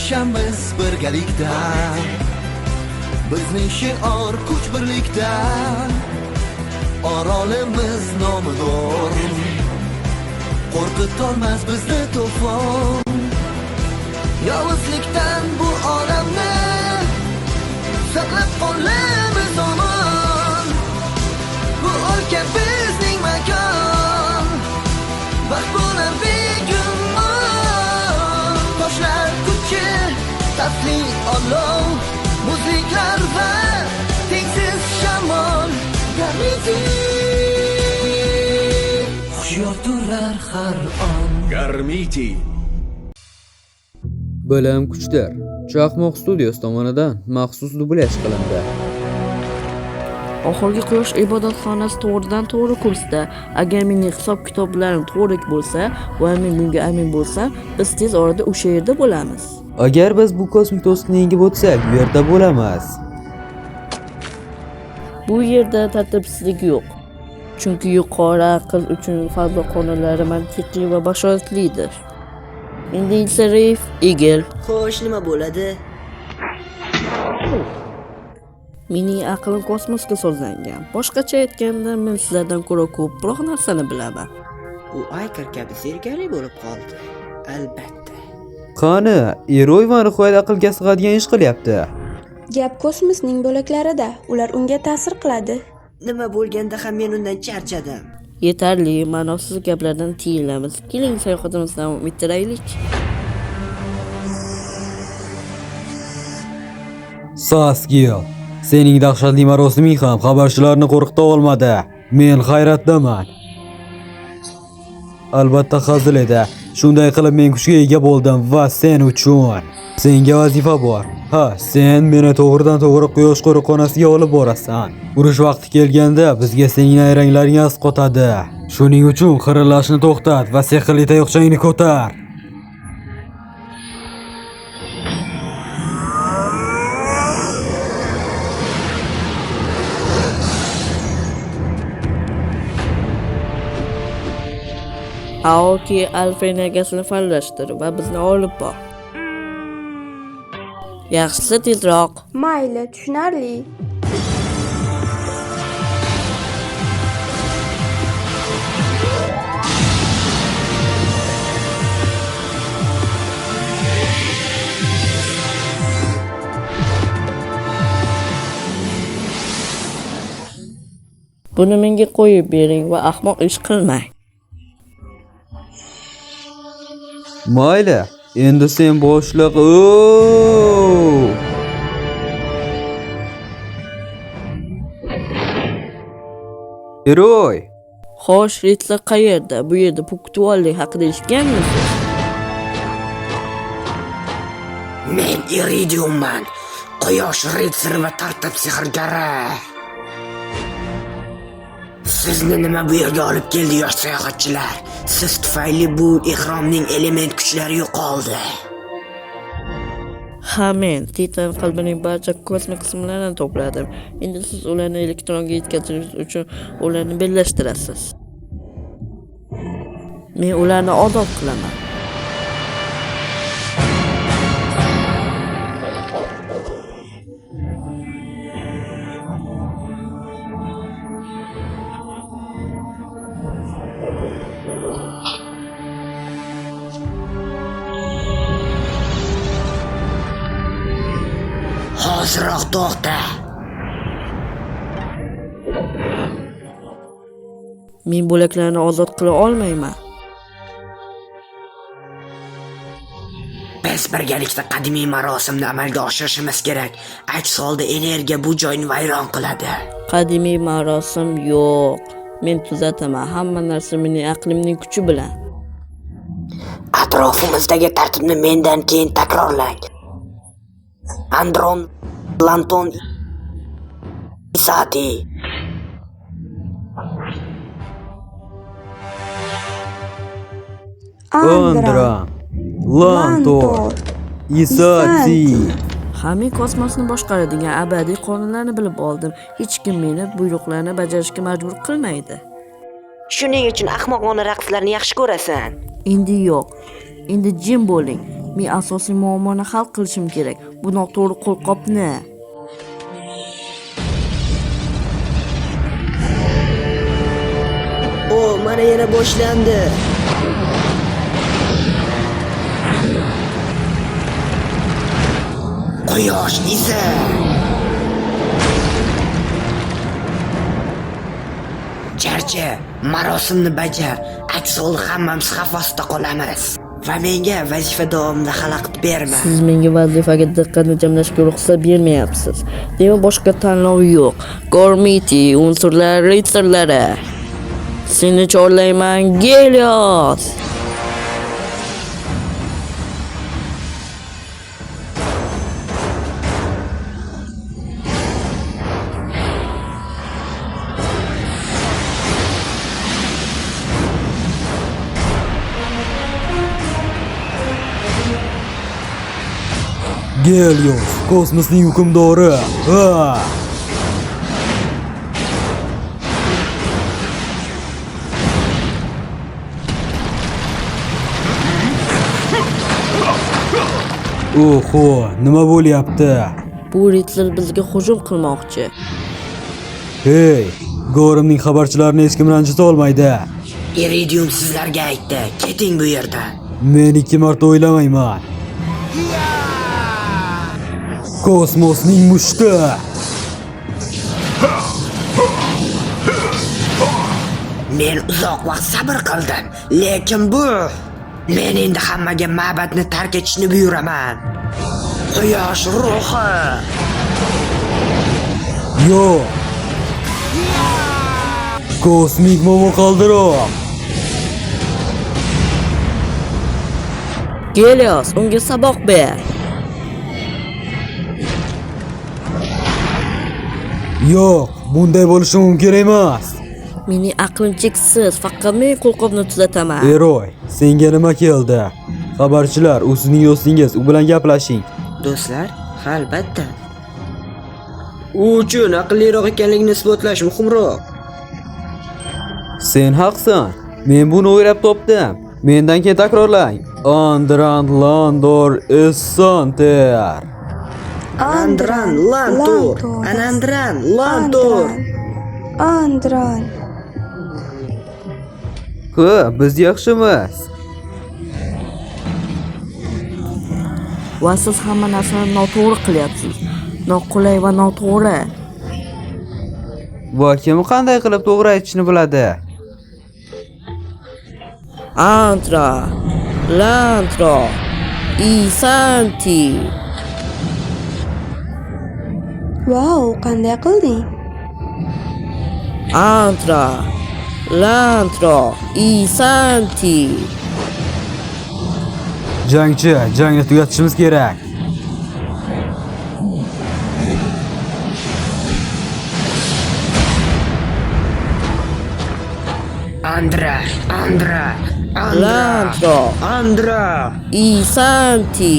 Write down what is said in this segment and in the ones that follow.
Erishamiz birgalikda. Bizning shior kuch birlikda. Orolimiz nomidor. Qo'rqitolmas bizni to'fon. Yovuzlikdan bu olamni saqlab qolamiz omon. Bu o'lka bizning makon. Baxt bo'lar begumon. Toshlar kuchi, tatli olov, muzliklar va tengsiz shamol. Gormiti hushyor turar har on. Gormiti. Bilim kuchdir. Chaqmoq Studios tomonidan maxsus dublyaj qilindi. Oxirgi quyosh ibodatxonasi to'g'ridan to'g'ri kursda. Agar mening hisob-kitoblarim to'g'ri bo'lsa va men bunga amin bo'lsam, biz tez orada o'sha yerda bo'lamiz. Agar biz bu kosmik to'siqni yengib o'tsak, u yerda bo'lamiz. Bu yerda tartibsizlik yo'q. Chunki yuqori aql uchun fazo qonunlari mantiqiy va bashoratlidir. Endi esa Reyf Egel. Xo'sh, nima bo'ladi? Mening aqlim kosmosga sozlangan. Boshqacha aytganda, men sizlardan ko'ra ko'proq narsani bilaman. U Aykar kabi zerikarli bo'lib qoldi. Albatta. Qani, Eroy va nihoyat aqlga sig'adigan ish qilyapti. Gap kosmosning bo'laklarida, ular unga ta'sir qiladi. Nima bo'lganda ham men undan charchadim. Yetarli ma'nosiz gaplardan tiyilamiz. Keling, sayohatimizni davom ettiraylik. Saskiel, sening dahshatli marosiming ham xabarchilarni qo'rqita olmadi. Men hayratdaman. Albatta hazil edi. Shunday qilib men kuchga ega bo'ldim va sen uchun. Senga vazifa bor. Ha, sen meni to'g'ridan to'g'ri quyosh qo'riqxonasiga olib borasan. Urush vaqti kelganda bizga sening nayranglaring asqotadi. Shuning uchun xirillashni to'xtat va sehrli tayoqchangni ko'tar. Aoki alfa energiyasini faollashtir va bizni olib bor. Yaxshisi tezroq. Mayli, tushunarli. Buni menga qo'yib bering va ahmoq ish qilmang. Mayli, endi sen boshliq. Oo! Eroy, Xo'sh, Ritsa qayerda? Bu yerda punktuallik haqida eshitganmisiz? Men Iridiumman. Quyosh ritsari va tartib sehrgari. Sizni nima bu yerga olib keldi, yosh sayohatchilar? Siz tufayli bu ehromning element kuchlari yo'qoldi. Ha, men Titan qalbining barcha kosmik qismlarini to'pladim. Endi siz ularni elektronga yetkazish uchun ularni birlashtirasiz. Men ularni ozod qilaman. Hoziroq to'xta. Men bo'laklarni ozod qila olmayman. Biz birgalikda qadimiy marosimni amalga oshirishimiz kerak. Aks holda energiya bu joyni vayron qiladi. Qadimiy marosim yo'q. Men tuzataman. Hamma narsa mening aqlimning kuchi bilan. Atrofimizdagi tartibni mendan keyin takrorlang. Andron, Lanton, Isati. Andra, Lantor, Isati. Ha, men kosmosni boshqaradigan abadiy qonunlarni bilib oldim. Hech kim meni buyruqlarni bajarishga majbur qilmaydi. Shuning uchun ahmoqona raqslarni yaxshi ko'rasan. Endi yo'q. Endi jim bo'ling. Men asosiy muammoni hal qilishim kerak. Bu noto'g'ri qo'lqopni. O, mana yana boshlandi. Quyosh izi. Charchi, marosimni bajar. Aks holda hammamiz xavf ostida qolamiz. Va menga vazifa davomida xalaqit berma. Siz menga vazifaga diqqatni jamlashga ruxsat bermayapsiz. Demak, boshqa tanlov yo'q. Gormiti unsurlar ritsarlari. Seni chorlayman, Gelios. Gelios, kosmosning hukmdori. Ha! Oho, nima bo'lyapti? Bu ritsar bizga hujum qilmoqchi. Hey, Gorimning xabarchilarini hech kim ranjita olmaydi. Iridium sizlarga aytdi, keting bu yerdan. Men ikki marta o'ylamayman. Kosmosning mushti. Men uzoq vaqt sabr qildim, lekin bu men endi hammaga ma'badni tark etishni buyuraman. Quyosh ruhi. Yo'q. Kosmik momaqaldiroq. Gelios, unga saboq ber. Yo'q, bunday bo'lishi mumkin emas. Mening aqlim cheksiz, faqat men qo'lqopni tuzataman. Eroy, senga nima keldi? Xabarchilar, u sizning do'stingiz, u bilan gaplashing. Do'stlar, ha albatta. U uchun aqlliroq ekanligini isbotlash muhimroq. Sen haqsan. Men buni o'ylab topdim. Mendan keyin takrorlang. Andran Landor Essanter. Andran Lantur. Anandran Lantur. Andran. Ha, biz yaxshimiz. Va siz hamma narsani noto'g'ri qilyapsiz. Noqulay va noto'g'ri. Va kim qanday qilib to'g'ri aytishni biladi? Antra, Lantro, Isanti. Vau, qanday qilding? Antra, Lantro, Isanti. Jangchi, jangni tugatishimiz kerak. Andra, Andra, Andra. Lantro, Andra. Isanti.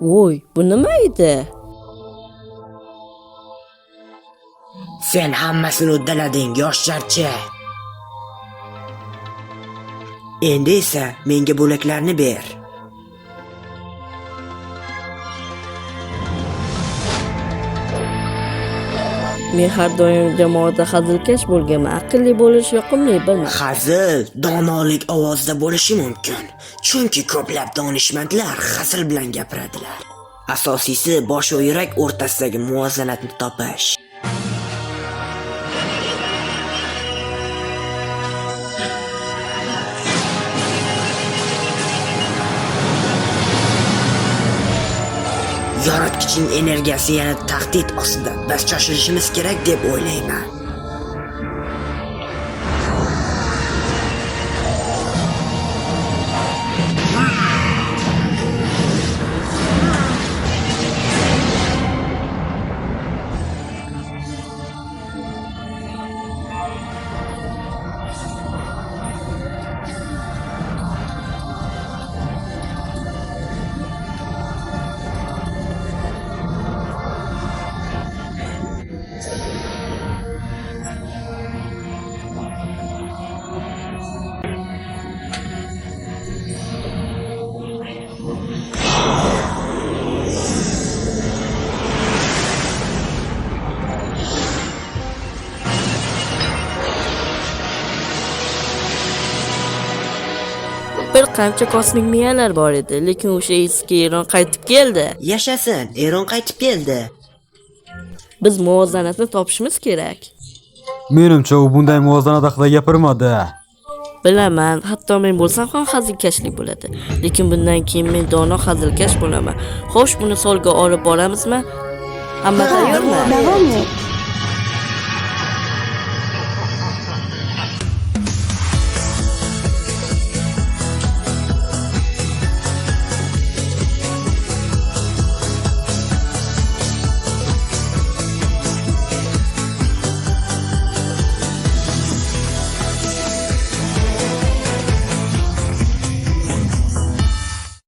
Voy, bu nima edi? Sen hammasini uddalading, yosh jarchi. Endi esa menga bo'laklarni ber. Men har doim jamoada hazilkash bo'lganman. Aqlli bo'lish yoqimli bir narsa. Hazil donolik ovozida bo'lishi mumkin. Chunki ko'plab donishmandlar hazil bilan gapiradilar. Asosiysi bosh va yurak o'rtasidagi muvozanatni topish. Yoritgichning energiyasi yana tahdid ostida. Biz shoshilishimiz kerak deb o'ylayman. Bir qancha kosmik miyalar bor edi, lekin o'sha eski Eron qaytib keldi. Yashasin, Eron qaytib keldi. Biz muvozanatni topishimiz kerak. Menimcha u bunday muvozanat haqida gapirmadi. Bilaman, hatto men bo'lsam ham hazilkashlik bo'ladi. Lekin bundan keyin men dono hazilkash bo'laman. Xo'sh, buni solga olib boramizmi? Hamma tayyormi? Davom et.